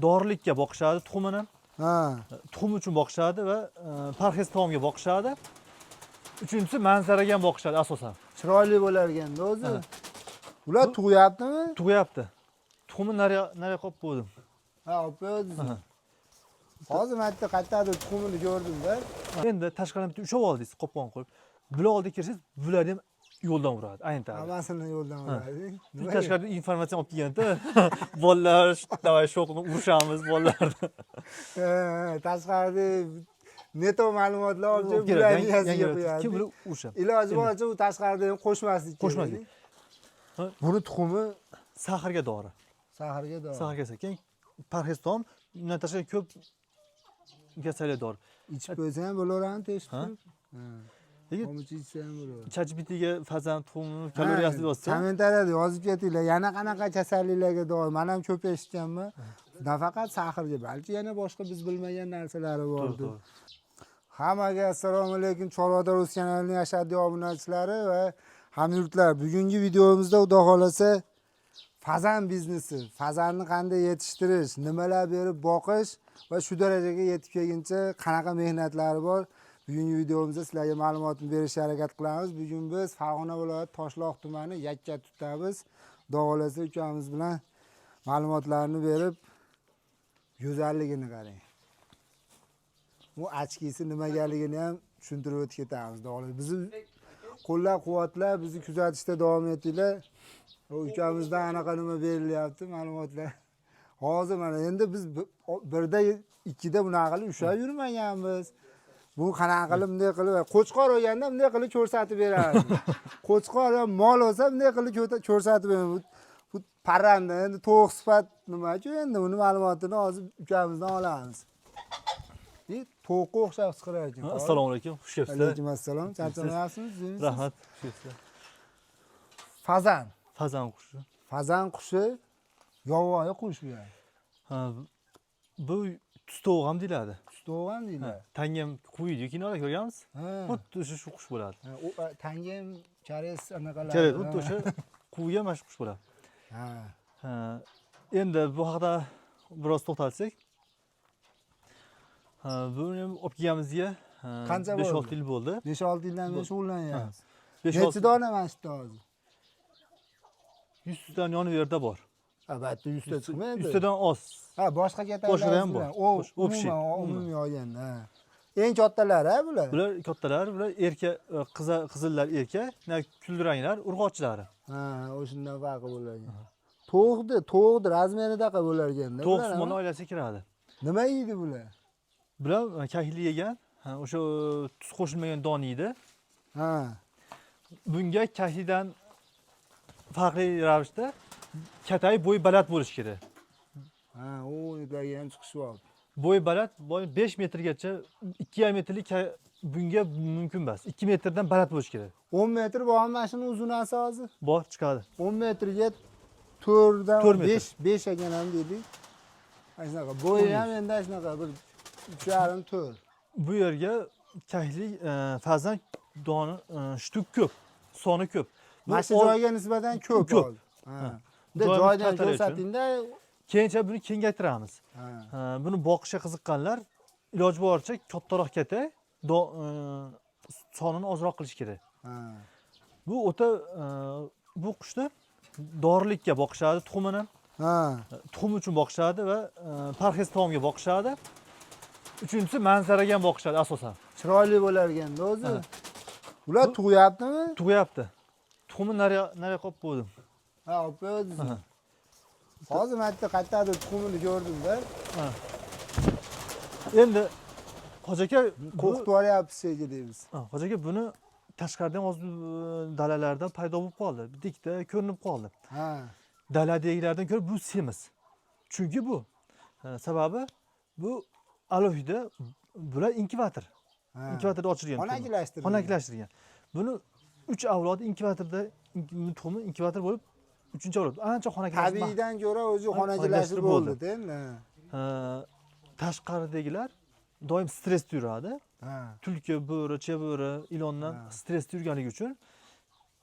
Dorilikka boqishadi tuxumini. Ha. Tuxum uchun boqishadi va parhez taomga boqishadi. Uchinchisi, manzaraga ham boqishadi asosan. Chiroyli bo'lar ekanda o'zi. Ha. Ular tug'yaptimi? Tug'yapti. Tuxumini nariyoqqa olib qo'ydim. Ha, olib qo'ydingiz. Aha. Hozir men bitta qayerdadir tuxumini ko'rdim-da. Endi tashqaridan bitta ushlab oldingiz, qopqon qo'yib. Bular oldiga kirsangiz, bularni ham yo'ldan uradi, ayni tarzda. Hammasini yo'ldan uradi. Nimaga? Tashqarida informatsiya olib kelganda bolalar, давай sho'qni urushamiz bolalarni. Ha, tashqarida не то ma'lumotlar olib Olib kelib, keladi, bularni yasiga yangi qo'yadi. kim bular urushadi. Iloji boricha u tashqarida ham qo'shmaslik kerak. Qo'shmaslik. Ha. Buni tuxumi Сахар ga dori. Сахар ga dori. Сахар ga, keyin parhez taom, undan tashqari ko'p kasallik dori. Ichib qo'ysa ham bo'laveradi, teshib Ha? turib. Ha. Lekin Homicha ichsa ham bo'laveradi. ChatGPTga fazan tuxumi kaloriyasi yozsa, kommentariyada yozib ketinglar, yana qanaqa kasalliklarga dori. Man ham ko'p eshitganman. Nafaqat сахар ga, balki yana boshqa biz bilmagan narsalari bor deb. To'g'ri. Hammaga assalomu alaykum, Chorvador o'z kanalining ashaddiy obunachilari va hamyurtlar. Bugungi videomizda, xudo xohlasa, fazan biznesi, fazanni qanday yetishtirish, nimalar berib boqish va shu darajaga yetib kelguncha qanaqa mehnatlari bor. Bugungi videomizda sizlarga ma'lumotni berishga harakat qilamiz. Bugun biz Farg'ona viloyati Toshloq tumani Yakkatutdamiz. Xudo xohlasa, ukamiz bilan ma'lumotlarni berib, go'zalligini qarang. Bu очки si nimagaligini ham tushuntirib o'tib ketamiz. Xudo xohlasa. Bizni qo'llab-quvvatlab, bizni kuzatishda davom etinglar. U ukamizdan anaqa nima berilyapti ma'lumotlar. Hozir mana endi biz birda ikkida bunaqa qilib ushlab yurmaganmiz. Bu qanaqa qilib, bunday qilib, qo'chqor olganda bunday qilib ko'rsatib berardi. Qo'chqor yo mol olsa, bunday qilib ko'rsatib beradi. Bu parranda endi tovuq sifat nima-ku, endi uni ma'lumotini hozir ukamizdan olamiz. И tovuqqa o'xshab chiqarar ekan. Assalomu alaykum, xush kelibsizlar. Alaykum assalom. Charchamayapsizmi? Tuzukmisiz? Rahmat, xush kelibsizlar. Fazan. Fazan qushi. Fazan qushi yovvoyi qush bu ham. Ha, bu tustovuq ham deyiladi. Tustovuq ham deyiladi. Tangam quviydi kinoda ko'rganmiz. Ha. Xuddi o'sha shu qush bo'ladi. Ha, u tangam chares anaqalar. Kerak, xuddi o'sha quvigan mana shu qush bo'ladi. Ha. Ha, endi bu haqida biroz to'xtalsak. Ha, buni ham olib kelganimizga Qancha 5-6 bo'ldi? yil bo'ldi. 5-6 yildan beri shug'ullanyapsiz. 5-6 Necha dona mana shu yerda hozir? 100 tadan yonib yerda bor. Albatta 100 ta chiqmaydi. 100 tadan oz. Ha, boshqa kataklar. Boshqada ham bor. O, Общий, umuman, umuman. umumiy olganda. Ha. Eng kattalari ha bular? Bular kattalar, bular erkak, qizillar erkak, na kulranglar urg'ochilari. Ha, o'shundan farqi bo'lar ekan. Tovuqni размер idaqa bo'lar ekanda. Tovuq bular, sumoni ha? oilasiga kiradi. Nima yeydi bular? Bular kahli yegan, ha, o'sha tuz qo'shilmagan don yeydi. Ha. Bunga kahlidan farqli ravishda katak bo'yi baland bo'lishi kerak. Ha, u ularga ham chiqish bor. Bo'yi baland, bo'yi 5 metrgacha, 2,5 metrlik bunga mumkin emas. 2 metrdan baland bo'lishi kerak. 10 metr bormi mana shuni uzunasi hozir? Bor, chiqadi. 10 metrga 4 dan 4 metr. 5 5 ekan ham deylik. Mana shunaqa. Bo'yi ham endi shunaqa bir 3,5 4. Bu yerga kahli fazan doni штук ko'p, soni ko'p. Bu Mana shu joyga nisbatan ko'p. Ko'p. Hozir. Ha. Ha. Bunday Joyimiz joydan kattalik uchun. ko'rsatingda. Keyinchalik buni kengaytiramiz. Ha. Buni boqishga qiziqqanlar iloji boricha kattaroq katak, sonini ozroq qilish kerak. Ha. Bu o'ta bu qushni dorilikka boqishadi tuxumini. Ha. Tuxum uchun boqishadi va parhez taomga boqishadi. Uchinchisi, manzaraga ham boqishadi asosan. Chiroyli bo'lar ekanda o'zi. Ha. Ular tug'yaptimi? Tug'yapti. Tuxumini nariyoqqa olib qo'ydim. Ha, olib qo'ydingiz. Aha. Hozir men bitta qayerdadir tuxumini ko'rdim-da. Ha. Endi hoji aka Qo'rqitib yuboryapsiz shekilli biz. Ha, hoji aka, buni tashqaridan hozir dalalardan paydo bo'lib qoldi. Bitta ikkita ko'rinib qoldi. Ha. Daladagilardan ko'ra bu semiz. Chunki bu sababi bu alohida, bular inkubator. Ha. Inkubatorda ochilgan tuxum. Xonakilashtirilgan. Xonakilashtirilgan. Buni 3 avlodi inkubatorda, tuxumi inkubator bo'lib, 3-avlod ancha xonakilashib Tabiiydan ko'ra o'zi Ha, xonakilashib xonakilashtirib bo'ldi, bo'ldi. endi. Tashqaridagilar doim stressda yuradi. Ha. Tulki, bo'ri, bo'ri, ilondan Ha. stressda yurganligi uchun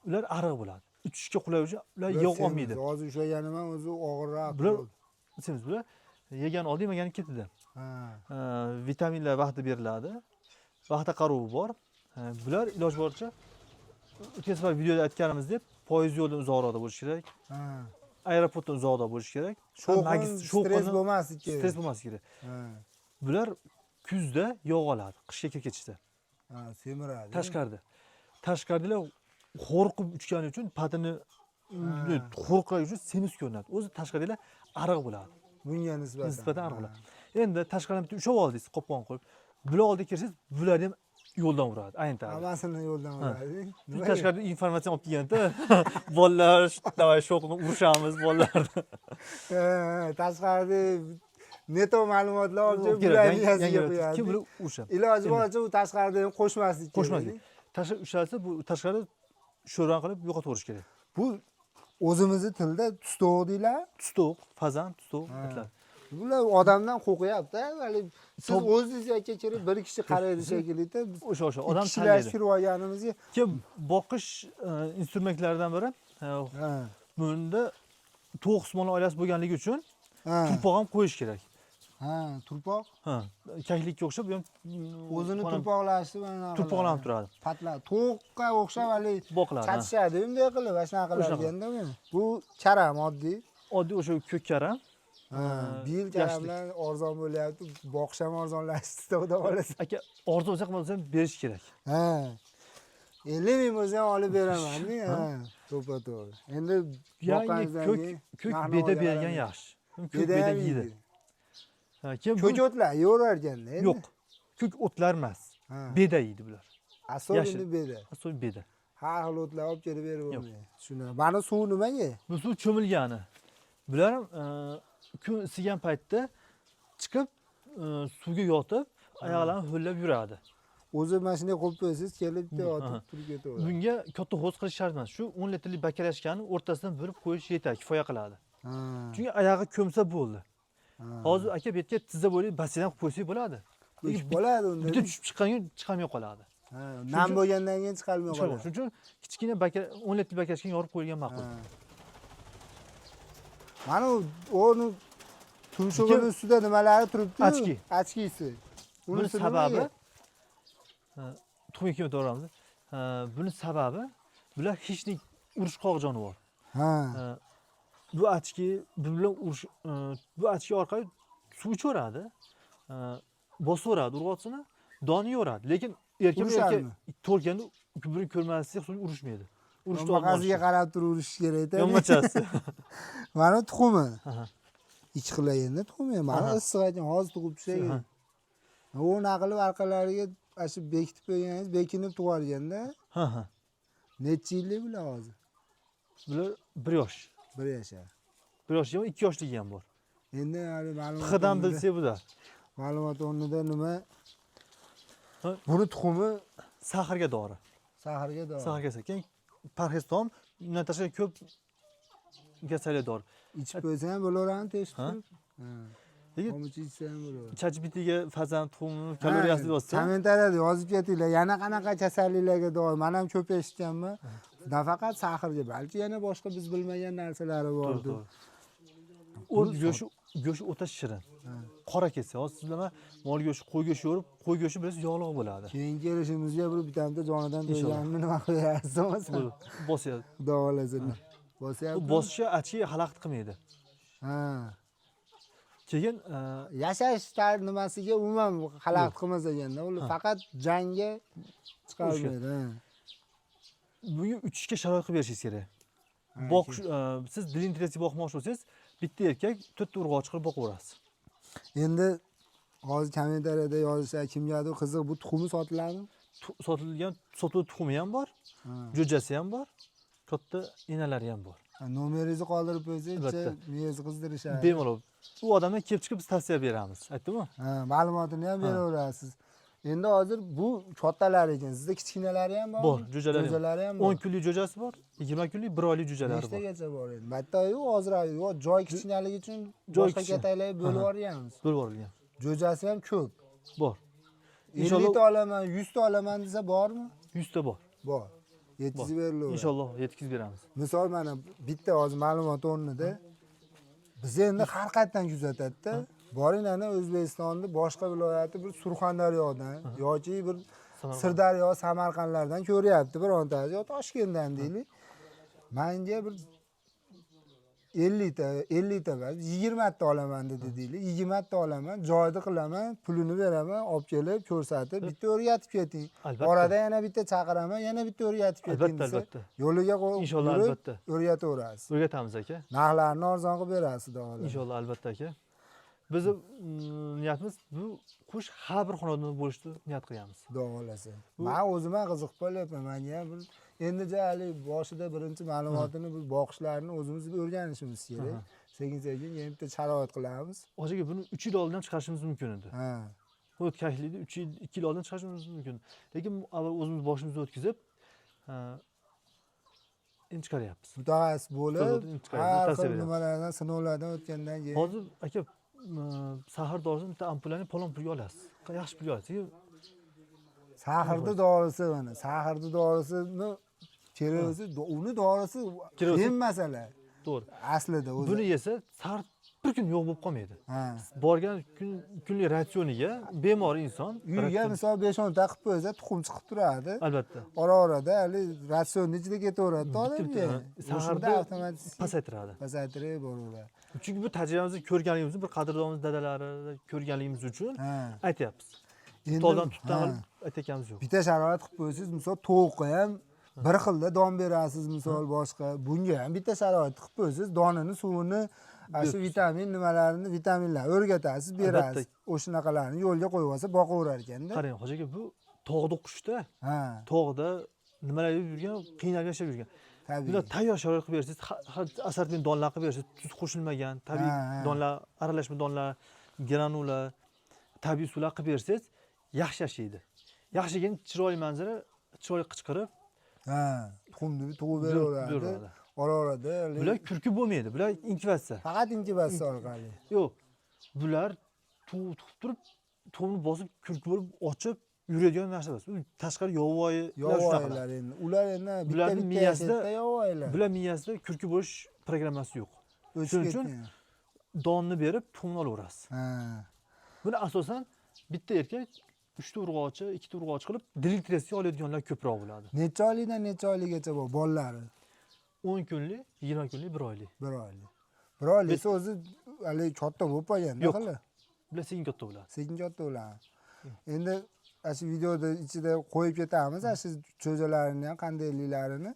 ular ariq bo'ladi. Uchishga qulay uchun ular Bular yog' semiz. olmaydi. Hozir ushlaganim ham o'zi og'irroq. Bular bo'ldi. semiz bular. Yegan oldi, yemagani ketdi. Ha. Vitaminlar vaqtida beriladi. Vaqtida qarovi bor. Bular iloj boricha o'tgan safar videoda aytganimizdek, poyezd yo'ldan uzoqroqda bo'lishi kerak. Ha. Aeroportdan uzoqda bo'lishi kerak. Shovqin, Magis- stress bo'lmasligi kerak. Stress bo'lmasligi kerak. Ha. Bular kuzda yog' oladi, qishga kirib ketishda. Ha, semiradi. Tashqarida. Tashqaridalar qo'rqib uchgani uchun patini qo'rqqani uchun semiz ko'rinadi. O'zi tashqaridalar ariq bo'ladi. Bunga nisbatan. Nisbatan ariq bo'ladi. Endi tashqaridan bitta ushlab oldingiz, qopqon qo'yib. Bular oldiga kirsangiz, bularni ham yo'ldan uradi, ayni tarzda. Hammasini yo'ldan uradi. Biz tashqarida informatsiya olib kelganda bolalar давай sho'qni urushamiz bolalarni. Tashqarida neto ma'lumotlar olib kelib Kerak, bularni yangi yasiga kim qo'yadi. bular urushadi. Iloji boricha u tashqarida ham qo'shmaslik kerak. Qo'shmaslik. Tashqari ushalsa, bu tashqarida sho'rvan qilib yo'qotib yuborish kerak. Bu o'zimizni tilda tustoq deyiladi. Tustoq, fazan, tustoq aytiladi. Bular odamdan qo'rqyapti. Hali siz o'zingiz yoki kirib bir kishi qaraydi shekilli-da. Biz O'sha odam kishilar tanlaydi. kirib olganimizga Keyin boqish instrumentlaridan biri bunda to'q usmon oilasi bo'lganligi uchun turpoq ham qo'yish kerak. Ha, turpoq. Ha, kaklikka o'xshab bu ham O'zini turpoqlashni mana turpoqlanib turadi. Patla, to'qqa o'xshab hali Boqiladi. Ha. chatishadi bunday qilib, mana shunaqa qilarganda. Bu karam oddiy. Oddiy o'sha ko'k karam. Ha, bil yashil. karamlar arzon bo'lyapti, boqish ham arzonlashdi, xudo xohlasa. Aka, orzu bo'lsa qilmasa ham berish kerak. Ha. 50 ming bo'lsa ham olib beraman, ha. To'ppa-to'g'ri. Endi Yangi boqqaningizdan ko'k keyin ko'k narxni beda olgan bergan odam- yaxshi. Ko'k Beda beda ham yeydi. yeydi. Ha, keyin bu Ko'k o'tlar yeyaverar ekanda endi. yo'q. Ko'k o'tlar emas. Ha. Beda yeydi bular. Asosan yashil. beda. Asosan beda. Har xil o'tlar olib kelib berib bo'lmaydi. Shuni. Mana suv nimaga? Bu suv cho'milgani. Bular ham kun isigan paytda chiqib suvga yotib, oyoqlarini ho'llab yuradi. O'zi mana shunday qo'yib qo'ysangiz kelib bitta yotib turib ketaveradi. Bunga katta hoz qilish shart emas. Shu 10 litrlik bakalashkani o'rtasidan bo'lib qo'yish yetadi, kifoya qiladi. Chunki oyog'i ko'msa bo'ldi. Hozir aka bu yerga tizza bo'ylab basseyn qilib qo'ysak bo'ladi. O'chib qoladi unda. Bitta tushib chiqqan chiqamay qoladi. Ha, nam bo'lgandan keyin chiqarmay Chiqarmay. qoladi. Shuning uchun kichkina 10 litrlik bakalashkani yorib qo'yilgan ma'qul. Mana uni tumshug'ini ustida nimalari turibdi? Ochki. Ochkisi. Buni Unisi sababi nimaga? Tuxumga kelib o'taveramiz. Buni sababi bular hechnik urushqoq jonivor. Ha. Bu ochki bu bilan urush, bu ochki orqali suv ichaveradi, bosaveradi urg'ochisini, don yeyaveradi. Lekin erkak bilan erkak Urusharmi? to'lganda birini ko'rmaslik so'ng urushmaydi. Urushni Yonmaqasiga qarab turib urish kerak-da. Yonmachasi. Mana tuxumi. Aha. Ikki xil endi tuxumi. Mana issiq ekan, hozir tug'ib tushgan. Uni qilib orqalariga ana shu bekitib qo'yganingiz bekinib tug'arganda. Ha, ha. Necha yillik bular hozir? Bular 1 yosh. 1 yashar. 1 yosh ham, 2 yoshligi ham bor. Endi hali ma'lumot Pixidan o'rnida- bilsak bular. Ma'lumot o'rnida nima? Ha? Buni tuxumi Sahrga dori. Sahrga dori. Sahrga keyin parhez taom, undan tashqari ko'p kasallik dori. Ichib qo'ysa ham bo'laveradi, teshib Ha? turib. Ha. Lekin Homicha ichsa ham bo'laveradi. ChatGPTga fazan tuxumi kaloriyasi yozsa, kommentariyada yozib ketinglar. Yana qanaqa kasalliklarga dori? Men ham ko'p eshitganman. Nafaqat sahrga, balki yana boshqa biz bilmagan narsalari To'g'ri, bordir. to'g'ri. O'r go'shti o'ta shirin. Qora kelsa, hozir siz bilan mol go'shti, qo'y go'shti yo'rib, qo'y go'shti bilasiz yog'liq bo'ladi. Keyin kelishimizga bir bitamda jonidan Inshaalloh. to'yganini nima qilyapsiz bo'lmasa? Bu bosyapti. Xudo xohlasa. Bosyapti. Bu bosishga achki xalaqit qilmaydi. Ha. Keyin Yashash nimasiga umuman xalaqit qilmas ekanda, ular faqat jangga chiqarmaydi. Ha. Bunga uchishga sharoit qilib berishingiz kerak. Boqish, siz dlintresi boqmoqchi bo'lsangiz, bitta erkak to'rtta urg'ochi qilib boqaverasiz. Endi hozir kommentariyada yozishsa kimgadir qiziq, bu tuxumi sotiladimi? Sotilgan, sotuv tuxumi ham bor, jo'jasi ham bor, katta enalari ham bor. Ha, nomeringizni qoldirib qo'ysangiz, Albatta. miyangizni qizdirishadi. Bemalol. U odamdan kelib chiqib biz tavsiya beramiz. Aytdimmi? Ha, ma'lumotini ham beraverasiz. Endi hozir bu kattalari ekan, sizda kichkinalari ham bormi? Bor, jo'jalari ham. Jo'jalari ham bor. 10 kunlik jo'jasi bor, 20 kunlik, 1 oylik jo'jalari bor. Nechtagacha bor endi? Bitta yo'q, hozir yo'q, joy kichkinaligi uchun Joy boshqa kichkina. kataklarga bo'lib yuborganmiz. Bo'lib yuborilgan. Jo'jasi ham ko'p. Bor. 50 Inshaalloh ta olaman, 100 ta olaman desa bormi? 100 ta bor. Bor. Yetkazib berilaveradi. Inshaalloh yetkazib beramiz. Misol mana bitta hozir ma'lumot o'rnida biz endi har qayerdan kuzatadi-da. Boring ana O'zbekistonda boshqa viloyati bir Surxondaryodan yoki bir Sirdaryo, Samarqandlardan ko'ryapti birontasi yo Toshkentdan deylik. Menga bir 50 ta, 50 ta emas, 20 ta olaman dedi deylik. 20 ta olaman, joyni qilaman, pulini beraman, olib kelib ko'rsatib, bitta o'rgatib keting. Orada yana bitta chaqiraman, yana bitta o'rgatib keting desa, albatta. Yo'liga qo'yib inshaalloh albatta. O'rgataverasiz. O'rgatamiz aka. Narxlarni arzon qilib berasiz xudo xohlasa. Inshaalloh albatta aka. Bizni niyatimiz bu qush har bir xonadonda bo'lishni niyat qilyapmiz. Xudo xohlasa. Men o'zim ham qiziqib qolyapman. Menga ham bir endi hali boshida birinchi ma'lumotini bu boqishlarni o'zimiz o'rganishimiz kerak. Sekin-sekin yana bitta sharoit qilamiz. Hozirgi buni 3 yil oldin ham chiqarishimiz mumkin edi. Bu kaklikni 3 yil, 2 yil oldin chiqarishimiz mumkin. Lekin avval o'zimiz boshimizdan o'tkazib, endi chiqaryapmiz. Mutaxassis bo'lib, har xil nimalardan, sinovlardan o'tgandan keyin. Hozir aka sahar dorisini bitta ampulani palon pulga olasiz. Yaxshi pulga olasiz. Sahrni dorisi mana, sahrni dorisini kerosi, uni dorisi qiyin masala. To'g'ri. Aslida o'zi. Buni yesa sahr bir kun yo'q bo'lib qolmaydi. Borgan kunlik ratsioniga bemor inson uyga misol 5-10 ta qilib qo'ysa tuxum chiqib turadi. Albatta. Ora-orada hali ratsionning ichida ketaveradi odamga. Sahrda avtomatik pasaytiradi. Pasaytirib boraveradi. Chunki bu tajribamizni ko'rganligimizni bir qadrdonimiz dadalarini ko'rganligimiz uchun aytyapmiz. Toldan tutdan qilib aytganimiz yo'q. Bitta sharoit qilib qo'ysangiz, misol tovuqqa ham bir xilda don berasiz, misol boshqa. Bunga ham bitta sharoit qilib qo'ysangiz, donini, suvini, shu vitamin nimalarini, vitaminlar o'rgatasiz, berasiz. O'shanaqalarni yo'lga qo'yib olsa boqaverar ekanda. Qarang, hoji aka, bu tog'da qushda, tog'da nimalar yeb yurgan, qiynalib yashab yurgan. Bular tayyor sharoit qilib bersangiz, assortiment donlar qilib bersangiz, tuz qo'shilmagan, tabiiy donlar, aralashma donlar, granula, tabiiy suvlar qilib bersangiz, yaxshi yashaydi. Yaxshigan chiroyli manzara, chiroyli qichqirib, tuxumni tug'ib beraveradi. Ora-orada bular kurki bo'lmaydi, bular inkubatsiya. Faqat inkubatsiya orqali. Yo'q, bular tug'ib turib, tuxumni bosib, kurki bo'lib ochib yuradigan narsa emas. Tashqari yovvoyilar endi. Ular endi bitta miyasida yovvoyilar. Bular miyasida kurki bo'lish programmasi yo'q. Shuning uchun donni berib tuxumni olaverasiz. Buni asosan bitta erkak 3 ta urg'ochi, 2 ta urg'ochi qilib diltresiya oladiganlar ko'proq bo'ladi. Necha oylikdan necha oylikgacha bu bolalari? 10 kunlik, 20 kunlik, 1 oylik. 1 oylik. 1 oylik o'zi hali katta bo'lib qolganda hali. Bular sekin katta bo'ladi. Sekin katta bo'ladi. Endi shu videoda ichida qo'yib ketamiz, shu cho'jalarini ham qandayliklarini.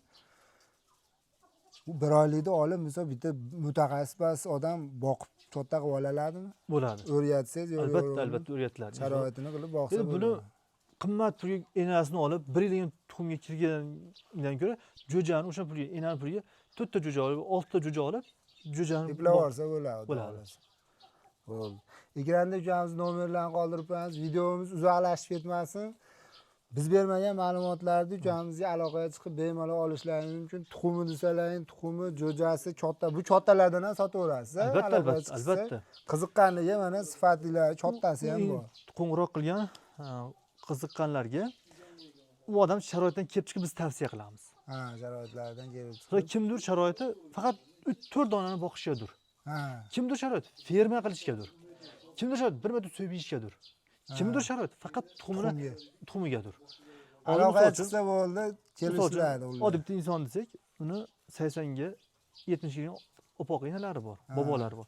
Bu 1 oylikni olib, misol bitta mutaxassis odam boqib katta qilib olaladimi? Bo'ladi. O'rgatsangiz, albatta, albatta o'rgatiladi. Sharoitini qilib boqsa bo'ladi. Buni qimmat pulga enasini olib, 1 yillik tuxumga kirgandan ko'ra jo'jani o'sha pulga, enani pulga 4 ta jo'ja olib, 6 ta jo'ja olib, jo'jani eplab olsa bo'ladi. Bo'ladi. Bo'ldi. Ekranda ukamiz nomerlarini qoldirib qo'yamiz. Videomiz uzoqlashib ketmasin. Biz bermagan ma'lumotlarni ukamizga aloqaga chiqib bemalol olishlari mumkin. Tuxumi desalaring, tuxumi, jo'jasi katta. Bu kattalardan ham sotaverasiz. Albatta, albatta, albatta. Qiziqqaniga mana sifatlilari kattasi ham bor. Qo'ng'iroq qilgan qiziqqanlarga u odam sharoitdan kelib chiqib biz tavsiya qilamiz. Ha, sharoitlardan kelib chiqib. Kimdir sharoiti faqat 3-4 donani boqishgadir. Kimdir sharoit ferma qilishgadir. Kimdir sharoit bir marta so'yib yeyishgadir. Kimdir sharoit faqat tuxumigadir. Aloqaga chiqsa bo'ldi, kelishiladi ular. Oddiy bitta inson desak, uni 80 ga 70 ga opoq enalari bor, bobolari bor.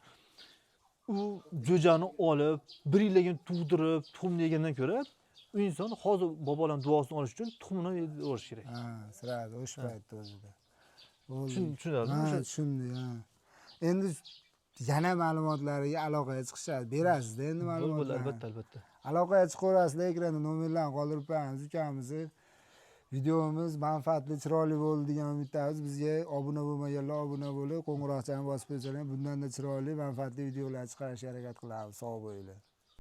U jo'jani olib, 1 yildan tug'dirib, tuxumni yegandan ko'ra, u inson hozir bobolarning duosini olish uchun tuxumini yeyverish kerak. Ha, siradi o'sha paytda o'zida. Tushundingmi? Ha, tushundim, ha. Endi yana ma'lumotlariga aloqaga chiqishadi, berasizda endi ma'lumotlarni. Albatta, albatta. Aloqaga chiqaverasizlar, ekranda nomerlarni qoldirib qo'yamiz ukamizni. Videomiz manfaatli, chiroyli bo'ldi degan umiddamiz. Bizga obuna bo'lmaganlar obuna bo'lib, qo'ng'iroqchani bosib qo'ysalar, bundan-da chiroyli, manfaatli videolar chiqarishga harakat qilamiz. Sog' bo'linglar.